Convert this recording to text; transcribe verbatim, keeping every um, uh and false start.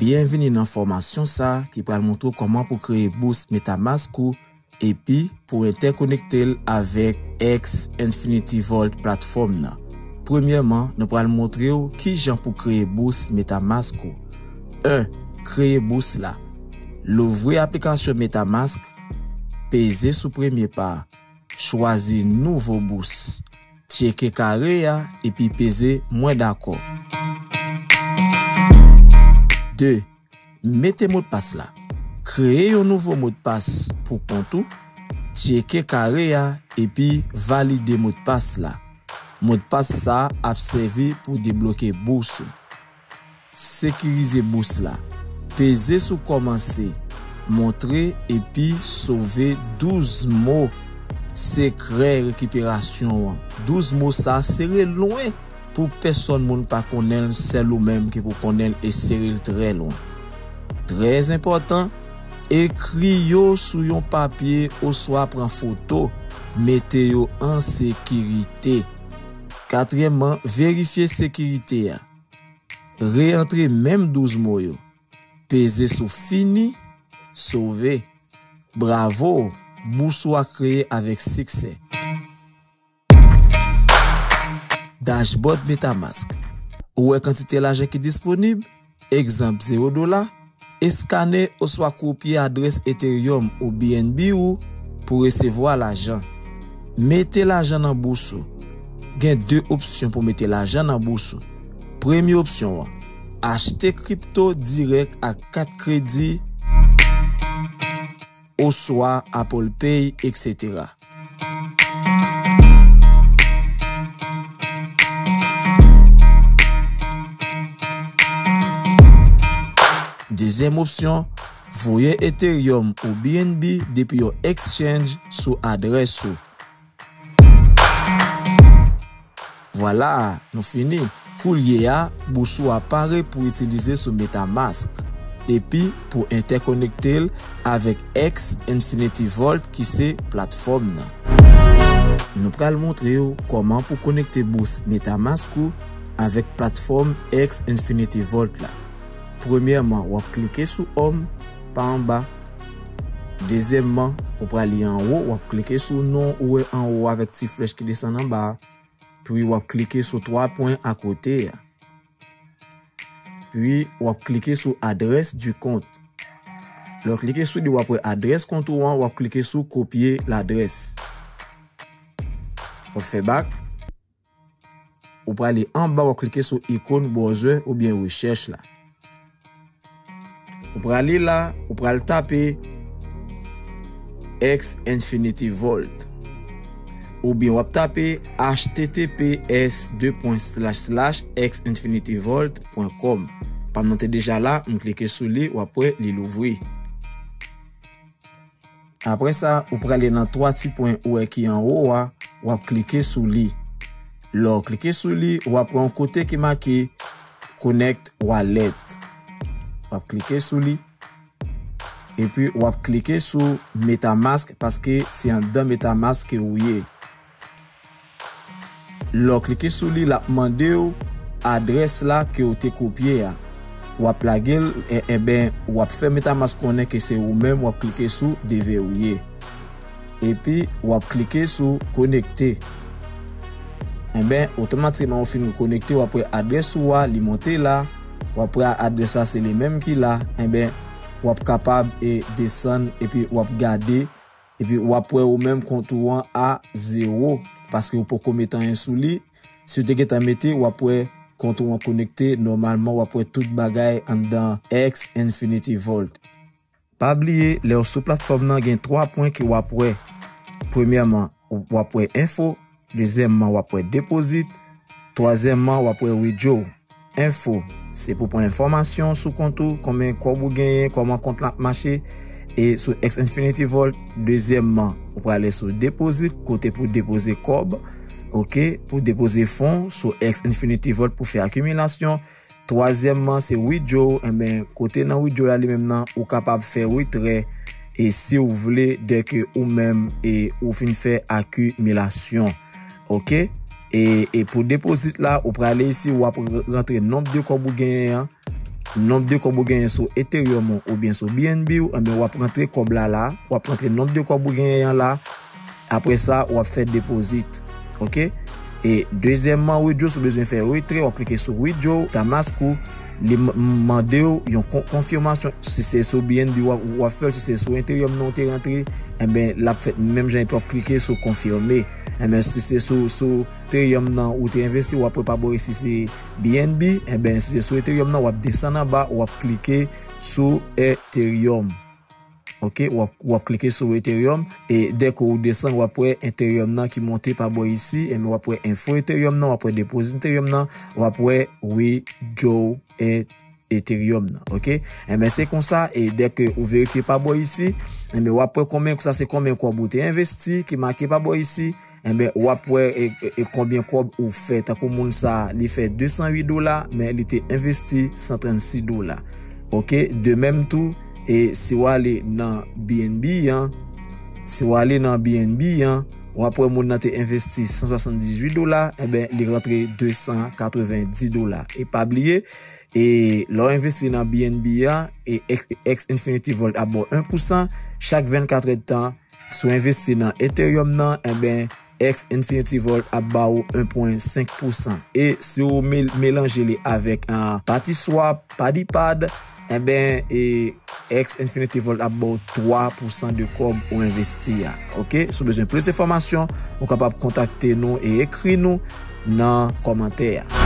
Byenvini nan fòmasyon sa a ki pral montre w kòman pou kreye bous MetaMask ou epi pou entèkonekte l avèk X Infinity Vault platfòm nan. Premyèman, nou pral montre w kijan pou kreye bous MetaMask ou. En. Kreye bous la. Louvri aplikasyon MetaMask, peze sou premye pa a. Chwazi Nouvo Bous. Tcheke kare a epi peze Mwen dakò. De. Mete modpas la. Kreye yon nouvo modpas pou kont ou. Tcheke kare a epi valide modpas la. Modpas sa a ap sèvi pou debloke bous ou. Sekirize bous la. Peze sou Kòmanse, Montre epi sove douz mo sekrè rekiperasyon an. Douz mo sa a, sere l lwen pou pèsòn moun pa konnen l, sèl ou menm ki pou konnen l, e sere l trè lwen. Trè enpòtan, ekri yo sou yon papye oswa pran foto, mete yo an sekirite. Katriyèmman, verifye sekirite a. Reyantre menm douz mo yo. Peze sou Fini, Sove. Bravo! Bous ou a kreye avèk siksè. Dashboard MetaMask. Ou wè kantite lajan ki disponib? Egzanp, zewo dola. Eskane oswa kopye adrès Ethereum ou B N B ou pou resevwa lajan. Mete lajan nan bous ou. Gen de opsyon pou mete lajan nan bous ou. Premye opsyon an, achte kripto dirèk ak kat kredi oswa Apple Pay, etsetera. Dezyèm opsyon, voye Ethereum ou B N B depi yon exchange sou adrès ou. Vwala, nou fini. Koulye a, bous ou a pare pou itilize sou MetaMask epi pou entèkonekte l avèk X Infinity Vault ki se platfòm nan. Nou pral montre w kòman pou konekte bous MetaMask ou avèk platfòm X Infinity Vault la. Premyèman, w ap klike sou Home pa anba. Dezyèmman, ou prale anwo, w ap klike sou non ou wè anwo avèk ti flèch ki desann anba a. Pi w ap klike sou twa pwen akote a. Pi w ap klike sou adresse du compte. Lè w klike sou li, w ap wè adrès kont ou an, w ap klike sou copier l'adresse. W ap fè bak. Ou prale anba, w ap klike sou ikòn browser oubyen rechèch la. Ou prale la, ou pral tape X Infinity Vault. Oubyen w ap tape H T T P S deux points slash slash X Infinity Vault point com. Pa m nan te deja la, m klike sou li, w ap wè li louvri. Apre sa, ou prale nan twa ti pwen ou wè ki anwo a, w ap klike sou li. Lè w klike sou li, w ap wè yon kote ki make Connect Wallet. W ap klike sou li. Epi, w ap klike sou MetaMask paske se anndan MetaMask ke ou ye. Lè w klike sou li, l ap mande w adrès la ke w te kopye a. W ap lage l, e, enben, w ap fè MetaMask konnen ke se ou menm, w ap klike sou deverouye. Epi, w ap klike sou konekte. Enben, otomatikman ou fin konekte, w ap wè adrès ou a, li monte la. W ap wè adrès la, se li menm ki la. Enben, w ap kapab, e, desann, epi w ap gade epi w ap wè ou menm kont ou an a zewo, paske ou poko mete anyen sou li. Si w te gentan mete, w ap wè kont ou an konekte nòmalman, w ap wè tout bagay anndan X Infinity Vault. Pa bliye, lè w sou platfòm nan, gen twa pwen ke w ap wè. Premyèman, w ap wè enfo, dezyèmman, w ap wè deposit, twazyèmman, w ap wè withdraw. Enfo, se pou pran enfòmasyon sou kont ou, konbyen kòb ou genyen, kòman kont lan ap mache, e sou X Infinity Vault. Dezyèmman, ou prale sou deposit, kote pou depoze kòb, oke, pou depoze fon sou X Infinity Vault pou fè akimilasyon. Twazyèmman, se withdraw, enben, kote nan withdraw la li menm nan, ou kapab fè retrè, e si w vle, dèke ou menm, e ou fin fè akimilasyon. Oke? E, e pou deposit la, ou prale isi, w ap r-, rantre nonb de kòb ou genyen an. nonb de kòb ou genyen sou Ethereum ou oubyen sou B N B ou, enben w ap rantre kòb la la, w ap rantre nonb de kòb ou genyen an la, apre sa w ap fè deposit. Oke? E dezyèmman, withdraw, si w bezwen fè retrè, w ap klike sou withdraw, Metamask ou, li m- mande w yon kon- konfimasyon. Si se sou B N B w ap, w ap fè l, si se sou Ethereum nan ou te rantre, enben l ap fèt menm jan epi w ap klike sou konfime. Enben si se sou, sou Ethereum nan ou te envesti, w ap wè pa bò isi se B N B, enben si se sou Ethereum nan w ap desann anba, w ap klike sou Ethereum. Oke, w ap, w ap klike sou Ethereum e dèke ou desann w ap wè Ethereum nan ki monte pa bò isi, enben w ap wè enfo Ethereum nan, w ap wè deposit Ethereum nan, w ap wè withdraw Ethereum nan. Oke? Enben se konsa, e dèke ou verifye pa bò isi, enben w ap wè konbyen, sa se konbyen kòb ou te envesti ki make pa bò isi, enben w ap wè e, e, e konbyen kòb ou fè. Tankou moun sa, li fè de san uit dola, men li te envesti san trannsis dola. Oke? De menm tou, e si w ale nan B N B an, si w ale nan B N B an, w ap wè moun nan te envesti san swasanndizuit dola, enben li rantre de san katrevenndis dola. E pa bliye, e lè w envesti nan B N B an, e X, X Infinity Vault ap ba w en pousan chak vennkat èdtan. Si w envesti nan Ethereum nan, enben X Infinity Vault ap ba w en pwen senk pousan. E si w me- melanje li avèk uh, Patiswap, Padipad, enben e X Infinity Vault ap ba w twa pousan de kòb ou envesti a. Oke? Si w bezwen plis enfòmasyon, ou kapab kontakte nou e ekri nou nan kòmantè a.